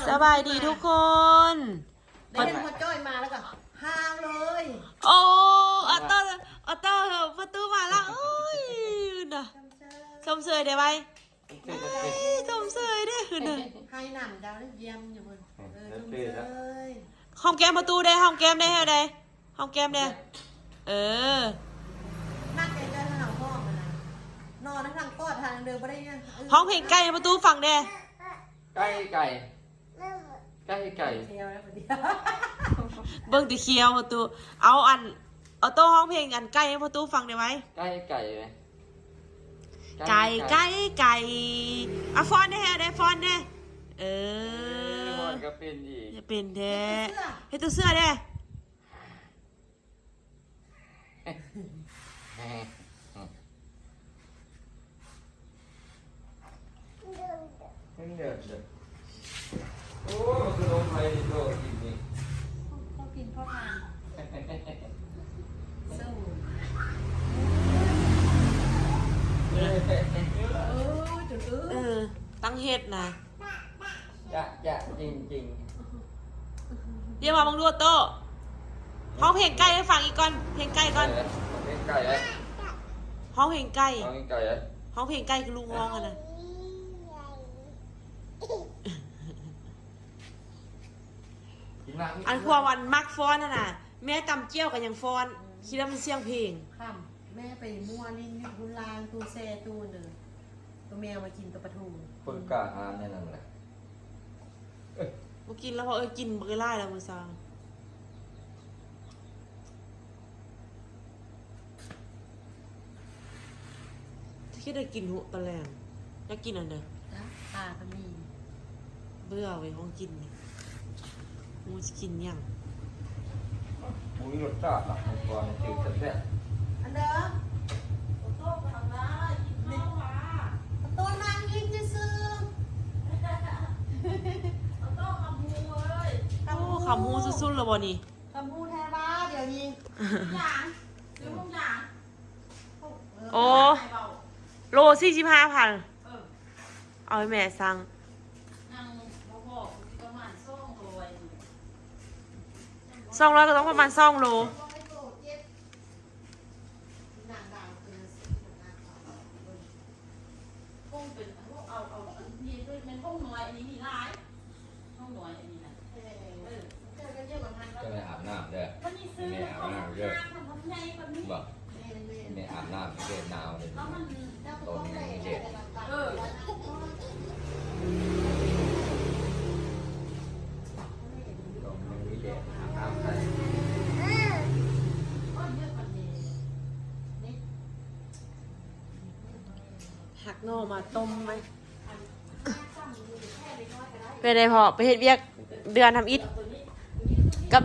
ສະບາຍດີທຸກຄົນ ໄດ້ເຫັນພໍ່ຈ້ອຍມາແລ້ວກໍຮາວເລີຍ. ໂອ້ ອາໂຕ້ ອາໂຕ້ ປະຕູມາແລ້ວ ໂອ້ຍ ນະ ຊົມເຊີຍໄດ້ໄວ ຊົມເຊີຍເດ້ ນະ ໃຫ້ນຳເຈົ້າໄດ້ຢ້ຽມຢູ່ເພິ່ນ ເອີ ຊົມເຊີຍ ຫອມແກ້ມປະຕູເດ້ ຫອມແກ້ມໄດ້ແຮວໃດ ຫອມແກ້ມແດ່ ເອີ ນັກໃຈເຈົ້າເຮົາຮ້ອງນະ ນອນທັງກອດທັງເດີ ບໍ່ໄດ້ຫຍັງ ຮ້ອງເພງໄກ່ໃຫ້ປະຕູຟັງແດ່ ໄກ່ ໄກ່ ໄກ່ ໄກ່ ເບິ່ງແຕ່ຂຽວປະຕູ ເອົາອັນ ອາໂຕ້ຮ້ອງເພງອັນໄກ່ໃຫ້ປະຕູຟັງໄດ້ໄວ ໄກ່ ໄກ່ ໄກ່ ໄກ່ ໄກ່ ອາ ຟ້ອນແດ່ ໄດ້ຟ້ອນແດ່ ເອີ ເອີ ຟ້ອນກໍເປັນອີກ ເປັນແທ້ ເຮັດຕົວເສືອ ເຮັດຕົວເສືອແດ່. ໂອ້ ມັນຄືລົມໄພນີ້ໂຕກິນນີ້ ພໍກິນພໍທານ ເຊິ່ງ ເອີ ເອີ ຕັ້ງເຮັດນະ. ຈະ ຈະ ຈິງໆ ດຽວມາເບິ່ງດູໂຕ ຮ້ອງເພງໄກ່ໃຫ້ຟັງອີກກ່ອນ ເພງໄກ່ກ່ອນ ເພງໄກ່ ຮ້ອງເພງໄກ່ ຮ້ອງເພງໄກ່ ຮ້ອງເພງໄກ່ຄືລຸງຮ້ອງຫັ້ນນະ ອັນພວກມັນມັກຟ້ອນຫັ້ນນະ ແມ່ຕຳຈ້ຽວກໍຍັງຟ້ອນ ຄິດວ່າມັນສຽງເພງ ຄ່ຳ ແມ່ໄປມົ່ວຫຼິ້ນຢູ່ພຸ້ນລາງຕູ້ແຊ່ຕູ້ເດີ ໂຕແມວມາກິນໂຕປາທູ ເພິ່ນກະຫາແນວນັ້ນແຫຼະ. ບໍ່ກິນແລ້ວ ເພາະເອີຍກິນບັກຫຼາຍແລ້ວມື້ເຊົ້າ ຈະຄິດໄດ້ກິນຫົວຕອນແລງ ຢາກກິນອັນໃດ ປາກໍມີ ເບື່ອເວີຍ ຂອງກິນນີ້ ບໍ່ຮູ້ຊິກິນຫຍັງ ບໍ່ມີລົດຊາດນະ ມັນກໍຈື່ແຊບໆ ອັນເດີ ປະຕູນາງຍິງຊື່ໆ ໂອ້ ຄຳຮູ້ສຸດໆແລ້ວບໍ່ນີ້ ຄຳຮູ້ແທ້ວ່າດຽວນີ້ ໂອ້ ໂລສີ່ສິບຫ້າພັນ ເອີ ເອົາໃຫ້ແມ່ສັ່ງ ສອງຮ້ອຍກໍຕ້ອງປະມານສອງໂລ. ເຈົ້າໄດ້ອາບນ້ຳເດີ ແມ່ອາບນ້ຳເດີ ບອກ ແມ່ອາບນ້ຳເດີ ໜາວເດີ ຕອນນີ້ແດດ ເອີ ຕອນນີ້ແດດ ອາບນ້ຳໃສ່ ຫັກໜໍ່ມາຕົ້ມໄວ້. ເປັນໃດພໍ່ ໄປເຮັດວຽກເດືອນທຳອິດກັບ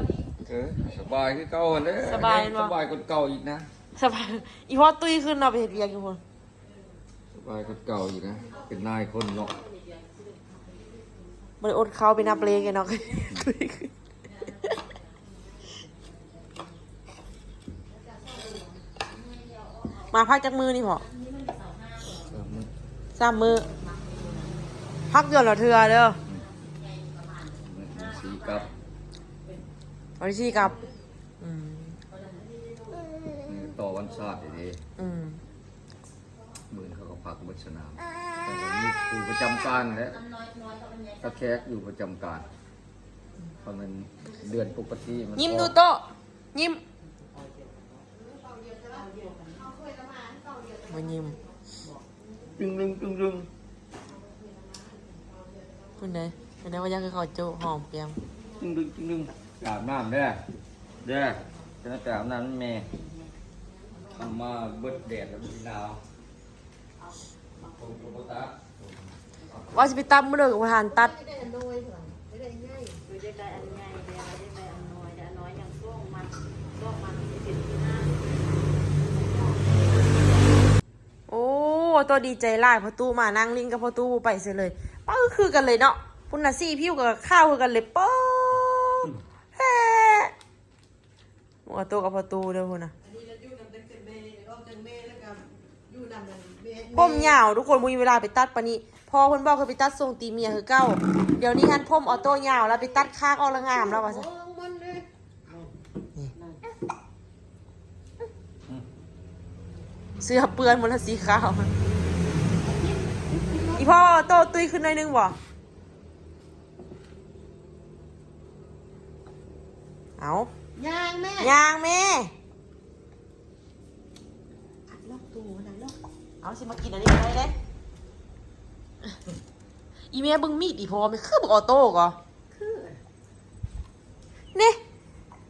ເອີ ສະບາຍຄືເກົ່າຫັ້ນແຫຼະ ສະບາຍແມ່ນບໍ່ ສະບາຍກວ່າເກົ່າອີກນະ ສະບາຍ ອີພໍ່ຕຸ້ຍຂຶ້ນເນາະ ໄປເຮັດວຽກຢູ່ພຸ້ນ ສະບາຍກວ່າເກົ່າອີກນະ ເປັນນາຍຄົນເນາະ ບໍ່ໄດ້ອົດເຂົ້າ ໄປນັບເລກເນາະ ຕຸ້ຍຂຶ້ນ. ມາພັກຈັກມື້ນີ້ພໍ່? ສາມມື້ ສາມມື້ ພັກເດືອນລະເທື່ອເດີ ອືມ ວັນທີສີ່ກັບ ວັນທີສີ່ກັບ ອືມ ນີ້ຕໍ່ວັນຊາດເດ້ ອືມ ມື້ອື່ນເຂົາກໍພັກເບິດສະໜາມ ແຕ່ກໍມີຜູ້ປະຈຳການແຫຼະ ກໍແຂກຢູ່ປະຈຳການ ເພາະມັນເດືອນປົກກະຕິມັນ ຍິ້ມດູໂຕ ຍິ້ມ ບໍ່ຍິ້ມ ຕຶງໆ ຕຶງໆ ພຸ້ນເດ້ ເຫັນໄດ້ວ່າຢາກໃຫ້ເຂົາໂຈະຫອມແກ້ມ ຕຶງໆ ຕຶງໆ ອາບນ້ຳເດີ ເດີ ຈະໄດ້ໄປອາບນ້ຳນຳແມ່ ເອົາມາເບິດແດດແລ້ວມັນຊິໜາວ. ວ່າຊິໄປຕັດມື້ເດີ ກໍບໍ່ທັນຕັດ ໂອ້ ໂຕດີໃຈຫຼາຍ ພໍ່ຕູ້ມານັ່ງຫຼິ້ນກັບພໍ່ຕູ້ ບໍ່ໄປໃສເລີຍ ປຶ້ ຄືກັນເລີຍເນາະ ພຸ້ນນະ ສີຜິວກໍຂາວຄືກັນເລີຍ ປຶ້ ແຮະ. ໝວກໂຕກັບພໍ່ຕູ້ເດີພຸ້ນນະ ຜົມຍາວທຸກຄົນ ບໍ່ມີເວລາໄປຕັດປານນີ້ ເພ ພໍ່ເພິ່ນບອກໃຫ້ໄປຕັດຊົງຕີເມຍຄືເກົ່າ. ດຽວນີ້ຫັ້ນຜົມອໍໂຕ້ຍາວ ລະໄປຕັດຄາກອອກລະງາມລະວ່າຊັ້ນ. ນີ້ ເສື້ອເປື້ອນໝົດລະ ສີຂາວ. ອີພໍ່ ອໍໂຕ້ຕຸ້ຍຂຶ້ນໜ້ອຍໜຶ່ງບໍ່? ເອົາ ຍ່າງແມ່ ຍ່າງແມ່. ອັດລັອກໂຕນັ້ນເນາະ. ເອົາ ຊິມາກິນອັນນີ້ໄດ້ເດ້. ອີແມ່ເບິ່ງມີດອີພໍ່ ແມ່ນຄືບັກອໍໂຕ້ກໍ ຄື ນີ້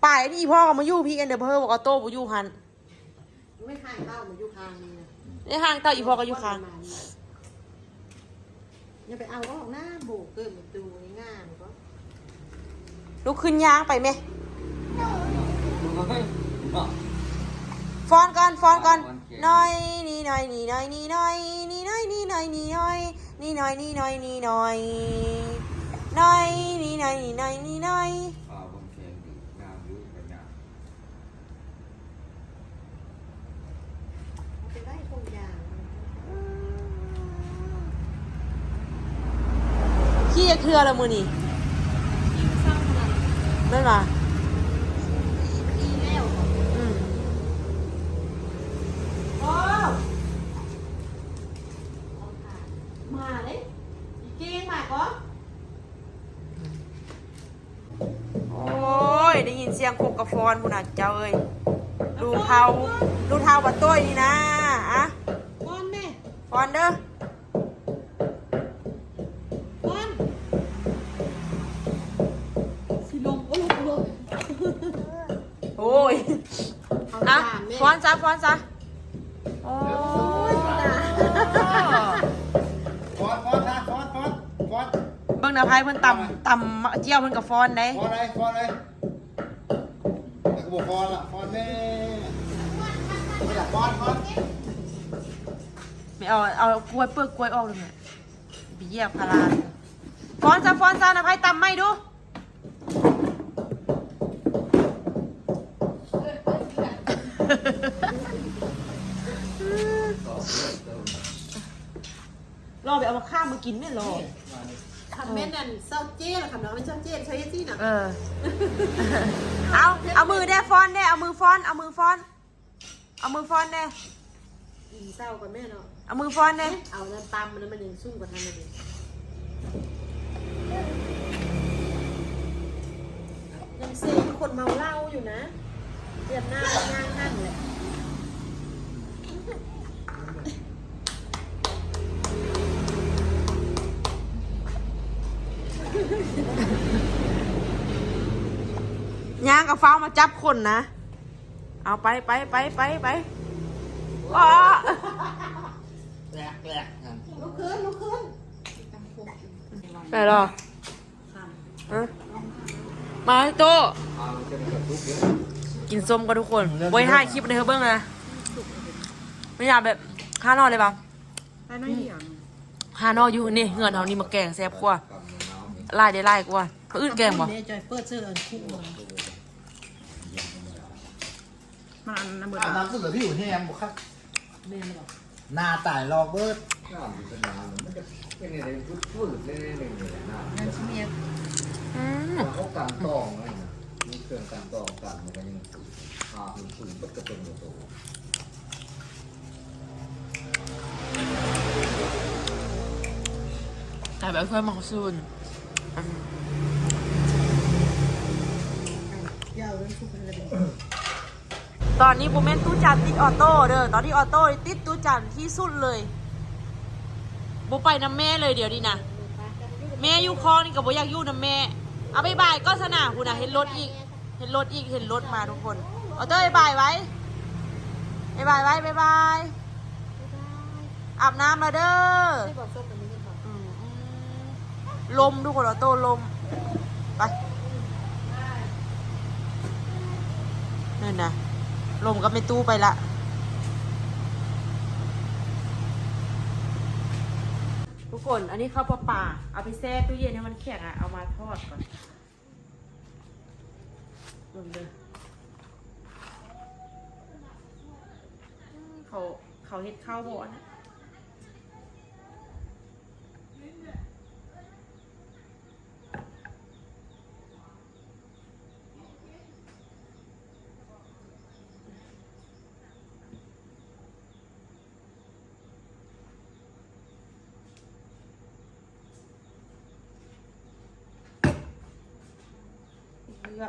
ປາຍອັນນີ້ອີພໍ່ກໍມາຢູ່ພີ້ ອັນເດີເພີບັກອໍໂຕ້ບໍ່ຢູ່ຫັ້ນ. ໄດ້ຫາງເຕົ້າມາຢູ່ຂ້າງນີ້ນະ ໄດ້ຫາງເຕົ້າ ອີພໍ່ກໍຢູ່ຂ້າງ. ຢ່າໄປເອົາອອກນະ ໂບກເກີດປະຕູງາມກໍ. ລຸກຂຶ້ນຍ່າງໄປແມ່. ຟ້ອນກ່ອນ ຟ້ອນກ່ອນ. ນ້ອຍນີ້ ນ້ອຍນີ້ ນ້ອຍນີ້ ນ້ອຍ ນີ້ ນ້ອຍນີ້ ນ້ອຍນີ້ ນ້ອຍ ນີ້ ນ້ອຍ ນີ້ ນ້ອຍ ນີ້ ນ້ອຍ ນ້ອຍ ນີ້ ນ້ອຍນີ້ ນ້ອຍນີ້ ນ້ອຍ. ຂີ່ຈັກເທື່ອລະມື້ນີ້? ແມ່ນຫວາ? ອືມ ມາເດ້ ອີເກງມາກ່ອນ. ໂອ້ຍ ໄດ້ຍິນສຽງຄົກກັບຟ້ອນພຸ້ນນະເຈົ້າເອີຍ. ລູເທົາ ລູເທົາບັກໂຕ້ຍນີ້ນາ. ອະ ຟ້ອນແມ່ ຟ້ອນເດີ ຟ້ອນ. ຊິລົງ ໂອ້ ລົງ ລົງ. ໂອ້ຍ ອ່ະ ຟ້ອນຊະ ຟ້ອນຊະ. ໂອ້ຍ ຟ້ອນ ຟ້ອນຊະ ຟ້ອນ ຟ້ອນ ຟ້ອນ. ເບິ່ງນະ ໃຜເພິ່ນຕຳ ຕຳໝາກຈຽວເພິ່ນກໍຟ້ອນເດ້ ຟ້ອນເລີຍ ຟ້ອນເລີຍ. ແຕ່ກໍບໍ່ຟ້ອນລະ ຟ້ອນແນ່ ບໍ່ຢາກຟ້ອນ ຟ້ອນ. ແມ່ເອົາ ເອົາກ້ວຍ ເປືອກກ້ວຍອອກເລີຍແມ່ ໄປຢຽບພາລາ. ຟ້ອນຊະ ຟ້ອນຊະ ນະ ໃຜຕຳໃໝ່ດູ. ລໍໄປເອົາມາຂ້າມມາກິນແມ່ນລໍ. ຄັນແມ່ນອັນເຊົາເຈ້ລະ ຄັນວ່າເປັນເຊົາເຈ້ ເຊົາເຮັດຊີ້ນະ. ເອີ ເອົາ ເອົາມືແດ່ ຟ້ອນແດ່ ເອົາມືຟ້ອນ ເອົາມືຟ້ອນ ເອົາມືຟ້ອນແດ່. ກິນເຊົ້າກ່ອນແມ່ເນາະ ເອົາມືຟ້ອນແດ່. ເອົານັ້ນຕຳ ມັນ ມັນຍັງຊຸ່ມກວ່າທັນເລີຍ. ຍັງເຊຄືຄົນເມົາເຫຼົ້າຢູ່ນະ ວຽດນາມຍ່າງຫັ້ນແຫຼະ. ຍ່າງກໍຟ້າວມາຈັບຄົນນະ. ເອົາໄປ ໄປ ໄປ ໄປ ໄປ. ອໍ ແຫຼກໆ ຫັ້ນ ລຸກຂຶ້ນ ລຸກຂຶ້ນ. ໄປລະ ຮະ ມາໂຕ ກິນສົ້ມກັນທຸກຄົນ. ບໍ່ໄດ້ຖ່າຍຄລິບໃຫ້ເຮົາເບິ່ງນະ ໄມ່ຢາກແບບ ຄານອນເລີຍວ່າ ຄານອນຢູ່ນີ້ ເຮືອນເຮົານີ້ ໝາກແກງແຊບກວ່າ ຫຼາຍໄດ້ຫຼາຍກວ່າ. ມື້ອື່ນແກງບໍ່? ເດ ຈອຍເປີດເສີອັນຄຸກມາ ມັນອັນນັ້ນເບິດ ອາບນ້ຳສຸດແລ້ວຜິວແຮງບໍ່ຄັກ. ແມ່ນບໍ່? ໜ້າຕາຍລອກເບິດ ນ້ຳຢູ່ຂະໜາດ ມັນຈະເປັນຈັ່ງໃດ ຟືດໆ ແນ່ໆ ນີ້ແຫຼະນ້ຳ ນັ້ນຊິເມຍ. ອືມ ເຂົາກັນຕອງໄວ້ນະ ມີເຄື່ອງກັນຕອງກັນ ມັນກໍຍັງຫາກມັນຟື້ນເບິດກະເປັນໂຕ. ແຕ່ແບບເພື່ອນມັກຊູນ ຕອນນີ້ບໍ່ແມ່ນຕູ້ຈານຕິດອໍໂຕ້ເດີ ຕອນນີ້ອໍໂຕ້ຕິດຕູ້ຈານທີ່ສຸດເລີຍ ບໍ່ໄປນຳແມ່ເລີຍດຽວນີ້ນະ. ແມ່ຢູ່ຄອງນີ້ກໍບໍ່ຢາກຢູ່ນຳແມ່. ເອົາ ບາຍບາຍກ່ອນຊະນະ. ພຸ້ນນະ ເຫັນລົດອີກ ເຫັນລົດອີກ ເຫັນລົດມາທຸກຄົນ. ອໍໂຕ້ ບາຍບາຍໄວ້ ບາຍບາຍໄວ້ ບາຍບາຍ. ອາບນ້ຳລະເດີ. ອືມ ອືມ ລົມທຸກຄົນ ອໍໂຕ້ລົມ. ໄປ ນັ້ນນະ ລົມກັບແມ່ຕູ້ໄປລະ. ທຸກຄົນ ອັນນີ້ເຂົ້າປະປາ ເອົາໄປແຊ່ຕູ້ເຢັນໃຫ້ມັນແຂງອະ ເອົາມາທອດກ່ອນ. ເບິ່ງເດີ ເຂົາ ເຂົາເຮັດເຂົ້າບໍ່ອັນນັ້ນ. ເກືອ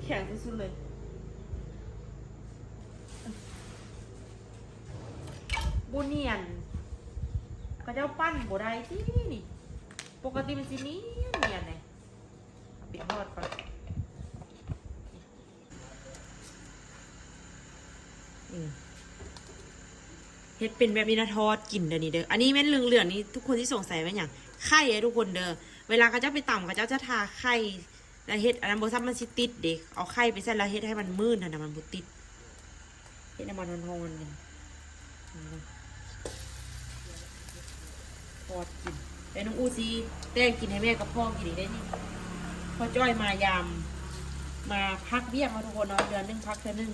ແຂງສຸດໆເລີຍ ບໍ່ນຽນ ເຂົາເຈົ້າປັ້ນບໍ່ໄດ້ຕິນີ້ ປົກກະຕິມັນຊິນຽນໆເດ້. ເອົາປິດຮອດກ່ອນ ນີ້ ເຮັດເປັນແບບນີ້ນະ ທອດກິນເດີນີ້ເດີ. ອັນນີ້ແມ່ນເຫຼືອງໆນີ້ ທຸກຄົນຊິສົງໄສວ່າຫຍັງ? ໄຂ່ເດີທຸກຄົນເດີ. ເວລາເຂົາເຈົ້າໄປຕຳ ເຂົາເຈົ້າຈະທາໄຂ່ ແລ້ວເຮັດອັນນັ້ນ ບໍ່ຊັ້ນມັນຊິຕິດເດ້. ເອົາໄຂ່ໄປໃສ່ແລ້ວເຮັດໃຫ້ມັນມື່ນຫັ້ນນະ ມັນບໍ່ຕິດ. ເຮັດໃຫ້ມັນຮ້ອນໆ ນີ້ ທອດກິນ. ແລ້ວນ້ອງອູຊິແຕ່ງກິນໃຫ້ແມ່ກັບພໍ່ກິນອີກເດ້ນີ້. ພໍ່ຈ້ອຍມາຢາມ ມາພັກວຽກເນາະທຸກຄົນເນາະ ເດືອນໜຶ່ງພັກເທື່ອໜຶ່ງ.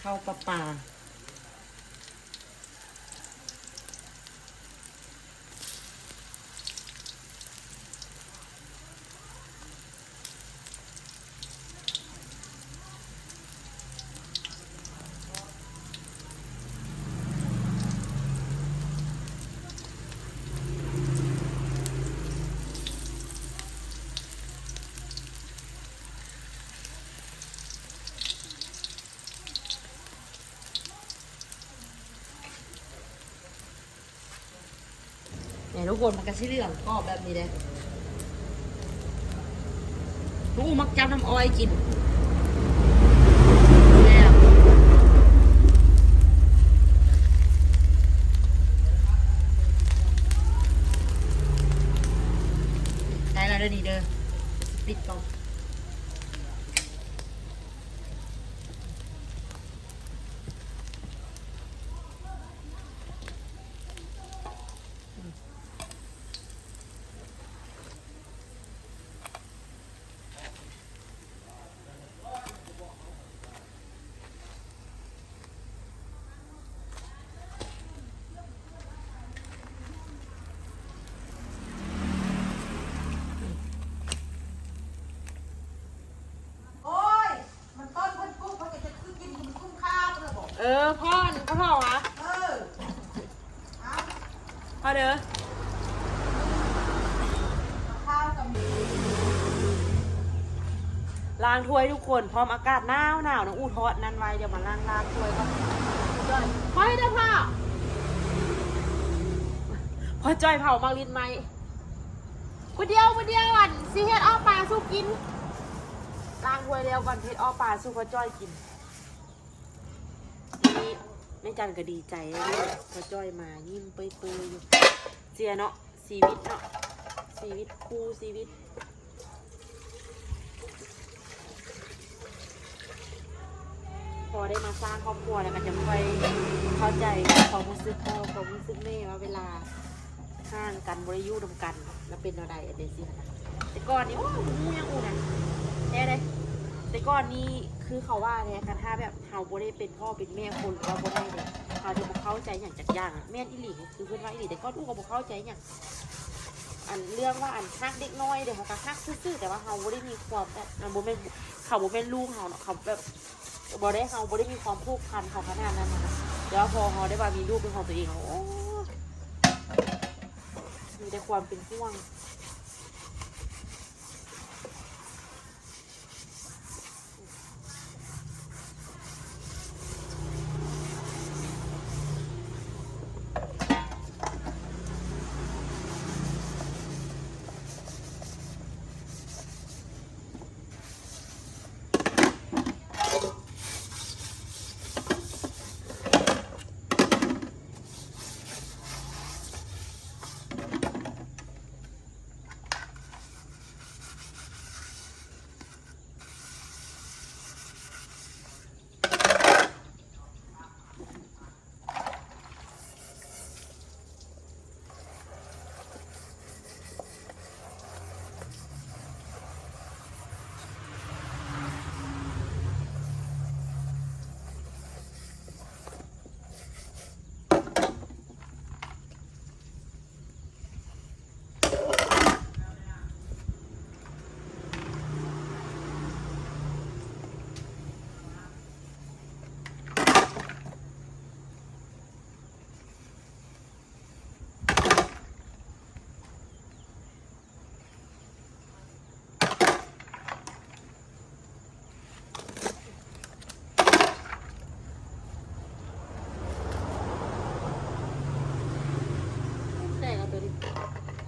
ເຂົ້າປາປາ. ນີ້ທຸກຄົນ ມັນກະຊິເຫຼືອງກອບແບບນີ້ເດ້. ລູກມັກຈັບນ້ຳອ້ອຍກິນ ແຊບ. ໄດ້ແລ້ວເດີນີ້ເດີ ປິດກ່ອນ. ໂອ້ຍ ມັນຕົ້ນເພິ່ນປູກ ເພິ່ນກໍຈະຄືກິນ ມັນຄຸ້ມຄ່າພຸ້ນລະບໍ? ເອີ ພໍ່ ອັນພໍ່ເຖົ້າຫວາ? ເອີ ເອົາ ພໍ່ເດີ ຂ້າວກໍມີ ລ້າງຖ້ວຍທຸກຄົນ ພ້ອມອາກາດໜາວໆ ນ້ອງອູ້ທອດນັ້ນໄວ້ ດຽວມາລ້າງ ລ້າງຖ້ວຍກ່ອນ. ພໍ່ເຮັດເດີພໍ່ ພໍ່ຈ້ອຍເຜົາໝາກລິດໄມ້. ຜູ້ດຽວ ຜູ້ດຽວ ອັນ ຊິເຮັດເອາະປາສູ່ກິນ. ລ້າງຖ້ວຍແລ້ວກ່ອນ ເຮັດເອາະປາສູ່ພໍ່ຈ້ອຍກິນ. ນີ້ແມ່ຈັນກໍດີໃຈເດ້ ພໍ່ຈ້ອຍມາຍິ້ມເປີຍໆຢູ່. ເຊື່ອເນາະ ຊີວິດເນາະ ຊີວິດຄູ່ຊີວິດ. ພໍໄດ້ມາສ້າງຄອບຄົວແລ້ວກໍຈະຄ່ອຍເຂົ້າໃຈຄວາມຮູ້ສຶກພໍ່ ຄວາມຮູ້ສຶກແມ່ ວ່າເວລາຫ່າງກັນ ບໍ່ໄດ້ຢູ່ນຳກັນ ແລ້ວເປັນແນວໃດ ອັນໃດຊີ້ນະ. ແຕ່ກ່ອນນີ້ ໂອ້ຍ ບໍ່ຮູ້ຫຍັງອູ້ນະ ແທ້ເດ້. ແຕ່ກ່ອນນີ້ຄືເຂົາວ່າແທ້ ຄັນຖ້າແບບເຮົາບໍ່ໄດ້ເປັນພໍ່ເປັນແມ່ຄົນ ກໍບໍ່ໄດ້ເດ້ ເຮົາຈະບໍ່ເຂົ້າໃຈຫຍັງຈັກຢ່າງ. ແມ່ນອີ່ຫຼີ ຄືເພິ່ນວ່າອີ່ຫຼີ ແຕ່ກ່ອນອູ້ກໍບໍ່ເຂົ້າໃຈຫຍັງ. ອັນເລື່ອງວ່າອັນຮັກເດັກນ້ອຍເດ້ ເຮົາກໍຮັກຊື່ໆ ແຕ່ວ່າເຮົາບໍ່ໄດ້ມີຄວາມແບບ ມັນບໍ່ແມ່ນ ເຂົາບໍ່ແມ່ນລູກເຮົາເນາະ ເຂົາແບບບໍ່ໄດ້ ເຮົາບໍ່ໄດ້ມີຄວາມຜູກພັນເຂົາຂະໜາດນັ້ນນະ. ແຕ່ວ່າພໍເຮົາໄດ້ວ່າມີລູກເປັນຂອງຕົວເອງ ໂອ້ ມີແຕ່ຄວາມເປັນຫ່ວງ.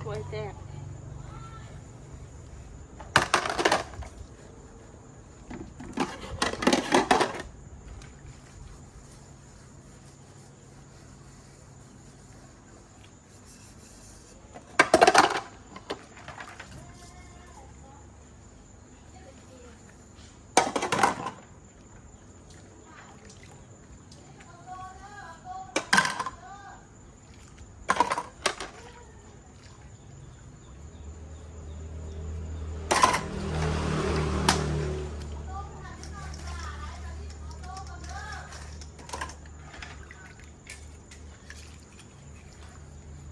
ໂອ້ຍ ແຕກ.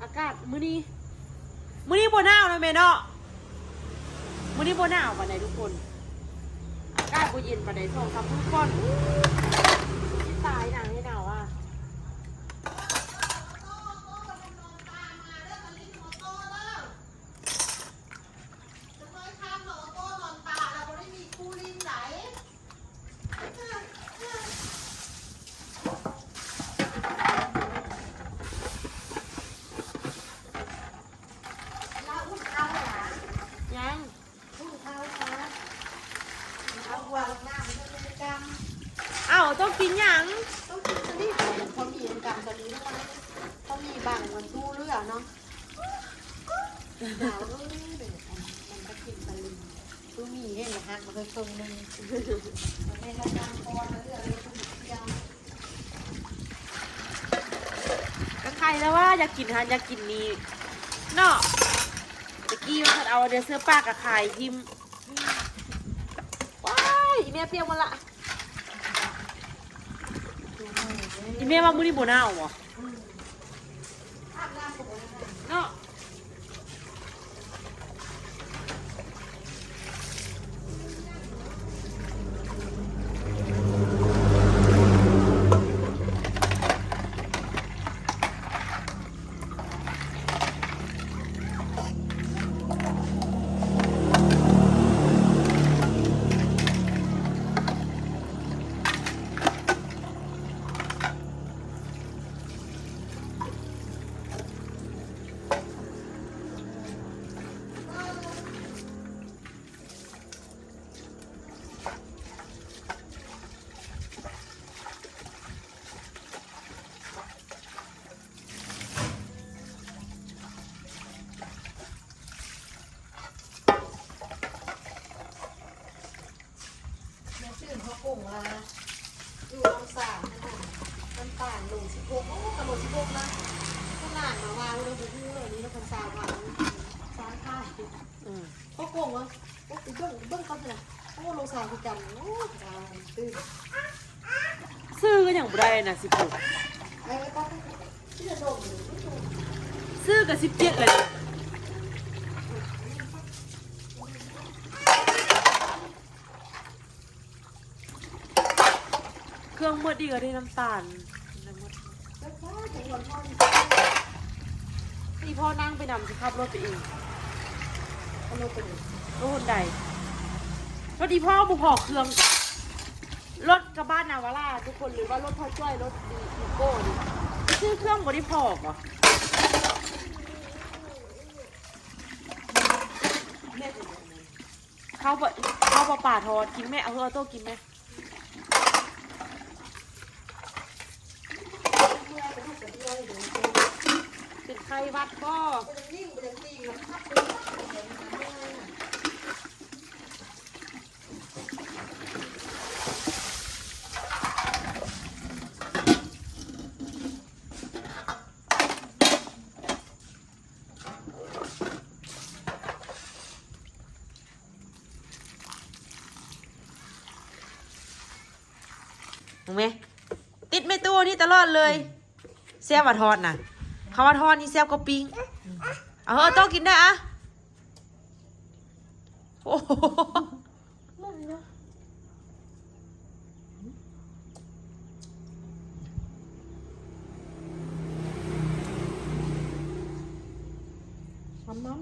ອາກາດມື້ນີ້ ມື້ນີ້ບໍ່ໜາວເນາະແມ່ເນາະ, ມື້ນີ້ບໍ່ໜາວປານໃດທຸກຄົນ, ອາກາດບໍ່ເຢັນປານໃດ ສອງສາມມື້ກ່ອນ ຊິຕາຍນາງໃຫ້ໜາວວ່າ. ຍັງ ເອົ້າ ຕ້ອງກິນຫຍັງ? ຕ້ອງກິນສະລິດ ເຂົາມີອັນກຳສະລິດ ເຂົາມີບັງມັນຕູ້ເຫຼືອເນາະ. ໜາວເອີຍ ມັນກໍກິນຕະລິງ ຄືມີເຫັນຫັກມາເຄິ່ງໜຶ່ງ ແມ່ນລະການກ່ອນເລື່ອງເລື່ອງທ່ຽວ ກໍໄຄແລ້ວວ່າຢາກກິນຫັ້ນຢາກກິນນີ້ເນາະ. ຕະກີ້ວ່າເພິ່ນເອົາເດ ເສື້ອປາກກໍຂາຍຖິ້ມ. ວ້າຍ ອີແມ່ປ່ຽກໝົດລະ. ອີແມ່ວ່າມື້ນີ້ບໍ່ໜາວບໍ? ເນາະ. ແມ່ຊື່ເຂົາກົງວ່າ ຢູ່ລຳສານຫັ້ນນະ ນ້ຳຕານໂລສິບຫົກ ໂອ້ ກະໂລສິບຫົກນະ. ຂະໜາດມາວ່າບໍ່ຮູ້ເລີຍ ນີ້ນະ ພັນຊາວພັນ ຊາຍຂາຍ. ອືມ ເຂົາກົງວ່າ ໂອ້ ໄປເບິ່ງ ເບິ່ງກ່ອນນະ ໂອ້ ໂລຊາວຄືກັນ. ໂອ້ ດາວຕື່ນ ຊື້ກໍຍັງບໍ່ໄດ້ນະ ສິບຫົກ ເອີ ກໍ ທີ່ຈະດົມ ຊື້ກໍສິບເຈັດແລ້ວ. ເຄື່ອງໝົດອີກແລ້ວເດ້ ນ້ຳຕານ. ອີ່ພໍ່ນັ່ງໄປນຳ ຊິຂັບລົດໄປເອງ. ເອົາລົດໄປເລີຍ ລົດຮຸນໄດ. ລົດອີ່ພໍ່ບໍ່ພໍເຄື່ອງ. ລົດກະບະນາວາລາທຸກຄົນ ຫຼືວ່າລົດພໍ່ຈ້ອຍ ລົດອີໂກ້ນີ້ ຊື້ເຄື່ອງບໍ່ໄດ້ພໍບໍ? ເຂົ້າບໍ່ ເຂົ້າບໍ່ປາທອດ ກິນແມ່ ເອົາເຮີ ເອົາໂຕກິນແມ່. ເປັນໄຂ້ຫວັດບໍ່? ເບິ່ງແມ່ ຕິດແມ່ຕູ້ນີ້ຕະຫຼອດເລີຍ. ແຊບວ່າທອດນະ ເຂົາວ່າທອດນີ້ແຊບກວ່າປີ້ງ. ເອົາເອົາໂຕກິນໄດ້ອະ. ໂອ້ໂຫ ນ້ຳມັນ.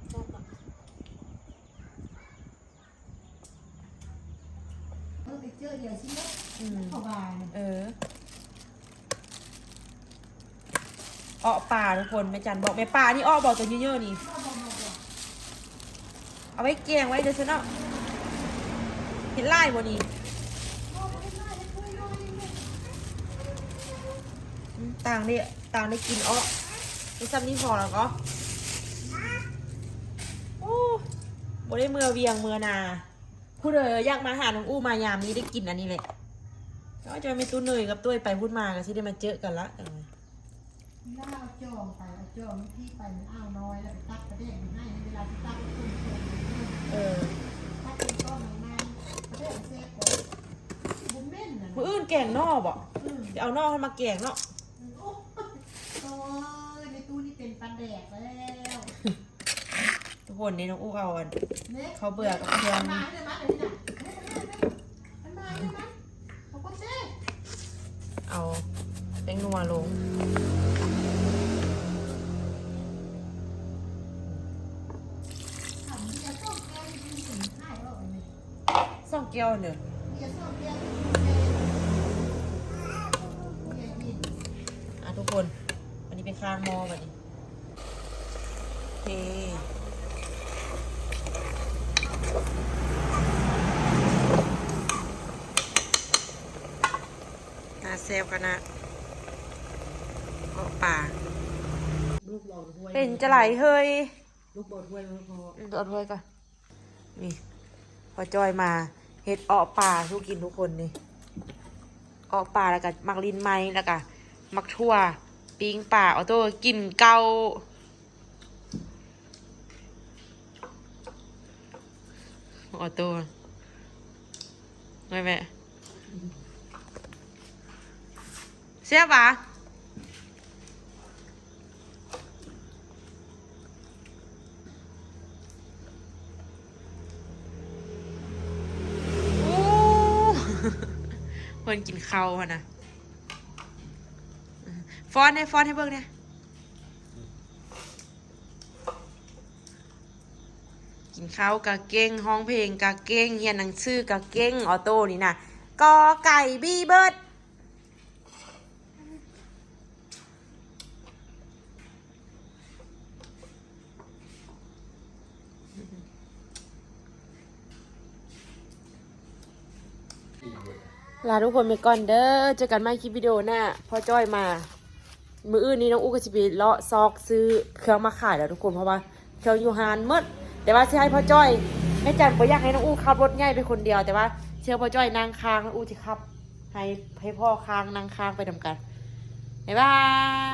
ແຊບເນາະ. ເທື່ອດຽວຊິເນາະ ອືມ ເຂົ້າບາດ ເອີ ເອາະປາທຸກຄົນ ແມ່ຈັນບອກ ແມ່ປານີ້ເອາະບໍ່ ໂຕເຍີະໆນີ້ ເອົາໄວ້ແກງໄວ້ເດີຊັ້ນເນາະ ເຮັດຫຼາຍບໍ່ນີ້ ອືມ ຕ່າງເດ້ ຕ່າງໄດ້ກິນເອາະ ມີຊ່ຳນີ້ພໍແລ້ວກໍ ໂອ້ ບໍ່ໄດ້ເມືອວຽງເມືອນາ ຜູ້ໃດຢາກມາຫານ້ອງອູ້ມາຍາມນີ້ໄດ້ກິນອັນນີ້ແຫຼະ ເອົາຈອຍແມ່ຕູ້ເນີຍກັບຕ້ວຍໄປພຸ້ນມາກໍຊິໄດ້ມາເຈີກັນລະ ລາວຈອງໄປ ເອົາຈອງທີ່ໄປ ມັນອ້າວນ້ອຍ ແລ້ວໄປຕັກປາແດກໃຫ້ ໃນເວລາທີ່ຕັກ ເອີ ຕັກເປັນກ້ອນນາງໆ ປາແດກແຊບກວ່າ ຊິບໍ່ເໝັນນະ ມື້ອື່ນແກງໜໍ່ບໍ ອືມ ຊິເອົາໜໍ່ໃຫ້ມາແກງເນາະ ອືມ ໂອ້ ໂອ້ຍ ແມ່ຕູ້ນີ້ເປັນປາແດກແລ້ວ. ທຸກຄົນ ນີ້ນ້ອງອູ້ເອົາອັນ ເຂົ້າເບືອກັບເຄື່ອງ ເອົາແປ້ງນົວລົງ ສອງແກ້ວເດີ ອ່ະ ທຸກຄົນ ອັນນີ້ໄປຄ້າງໝໍ້ບັດນີ້. ເອ ໜ້າແຊບຂະໜາດ ເອາະປາ ເປັນຈັ່ງໃດເຮີ້ຍ ລູກບໍ່ຖ້ວຍບໍ່ພໍ ອືມ ເອົາຖ້ວຍກ່ອນ. ນີ້ ພໍ່ຈ້ອຍມາເຮັດເອາະປາສູ່ກິນທຸກຄົນນີ້ ເອາະປາ ແລ້ວກະໝາກລິ້ນໄມ້ ແລ້ວກະໝາກຖົ່ວ ປີ້ງປາ ອອໂຕ້ກິນເຂົ້າ ອອໂຕ້ ແມ່ ແຊບຫວາ? ໂອ້ ເພິ່ນກິນເຂົ້າຫັ້ນນະ ຟ້ອນແດ່ ຟ້ອນໃຫ້ເບິ່ງແດ່. ກິນເຂົ້າກະເກັ່ງ ຮ້ອງເພງກະເກັ່ງ ຮຽນໜັງສືກະເກັ່ງ ອອໂຕ້ນີ້ນະ ກ ໄກ່ ບີ ເບີດ. ລາທຸກຄົນໄປກ່ອນເດີ ເຈີກັນໃໝ່ຄລິບວິດີໂອໜ້າ ພໍ່ຈ້ອຍມາ ມື້ອື່ນນີ້ນ້ອງອູ້ກໍຊິໄປເລາະຊອກຊື້ເຄື່ອງມາຂາຍແລ້ວທຸກຄົນ ເພາະວ່າເຄື່ອງຢູ່ຮ້ານໝົດ ແຕ່ວ່າຊິໃຫ້ພໍ່ຈ້ອຍ ແມ່ຈັນບໍ່ຢາກໃຫ້ນ້ອງອູ້ຂັບລົດໃຫຍ່ໄປຄົນດຽວ ແຕ່ວ່າຊິໃຫ້ພໍ່ຈ້ອຍນັ່ງຂ້າງ ນ້ອງອູ້ຊິຂັບ ໃຫ້ ໃຫ້ພໍ່ຂ້າງນັ່ງຂ້າງໄປນຳກັນ ບາຍບາຍ.